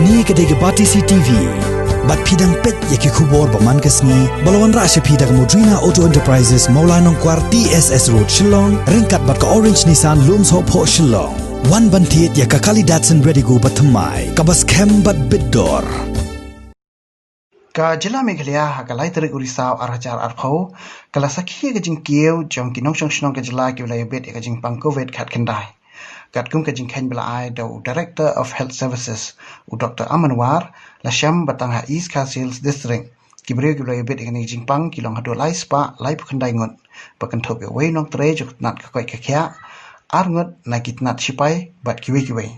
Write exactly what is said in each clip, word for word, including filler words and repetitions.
Kane ka dei ka Batesi TV. Bad phi dang peit ïa ki khubor ba man ka sngi ba la wanrah sha phi da ka Modrina Auto Enterprises, Mawlai Nongkwar, T S S Road, Shillong, ryngkat bad ka Orange Nissan, Lumsohphoh, Shillong. Wan ban thied ïa ka Kali Datsun Redigo ba thymmai, kaba skhem bad bit dor. Ka jylla Meghalaya ha ka lai tarik u Risaw ar hajar arphew ka la sakhi ïa ka jingkiew jong ki nongshong shnong ka jylla kiba la ïabit ïa ka jingpang Covid khatkhyndai. Katkum ka jingkheiñ ba la ai da u Director of Health Services, u Doctor Aman War, la shem ba tang ha East Khasi Hills District ki briew kiba la ïabit ïa kane ka jingpang ki long haduh lai spah laiphew khyndai ngut, ba kynthup ïa uwei u nongtrei jong ka tnat ka koit ka khiah, ar ngut na ki tnat shipai bad kiwei kiwei.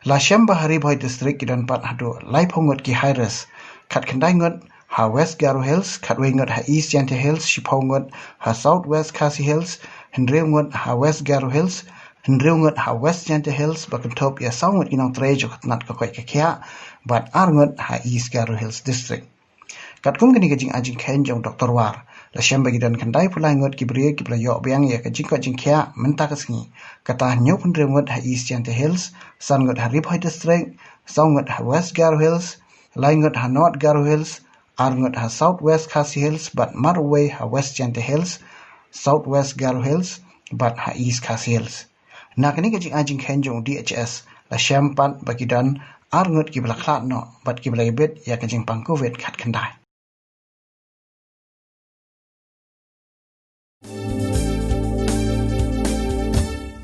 La shem ba ha Ri Bhoi District ki don pat haduh laiphew ngut ki high risk, khatkhyndai ngut ha West Garo Hills, khatwei ngut ha East Jaintia Hills, shiphew ngut ha South West Khasi Hills, hynriew ngut ha West Garo Hills, hynriew ngut ha West Jaintia Hills, ba kynthup ïa saw ngut ki nongtrei jong ka tnat ka koit ka khiah, bad ar ngut ha East Garo Hills District. Katkum kane ka jingai jingkheiñ jong u Doctor War, la shem ba ki don khyndai phew lai ngut ki briew kiba la ïoh biang ïa ka jingkoit jingkhiah mynta ka sngi. Kata hynñiewphew hynriew ngut ha East Jaintia Hills, san ngut ha Ri Bhoi District, saw ngut ha West Garo Hills, lai ngut ha North Garo Hills, ar ngut ha South West Khasi Hills, bad marwei ha West Jaintia Hills, South West Garo Hills, bad ha East Khasi Hills. Na kane ka jingai jingkheiñ jong u D H S, la shem pat ba ki don ar ngut kiba la khlad noh bad kiba la ïabit ïa ka jingpang Covid khatkhyndai.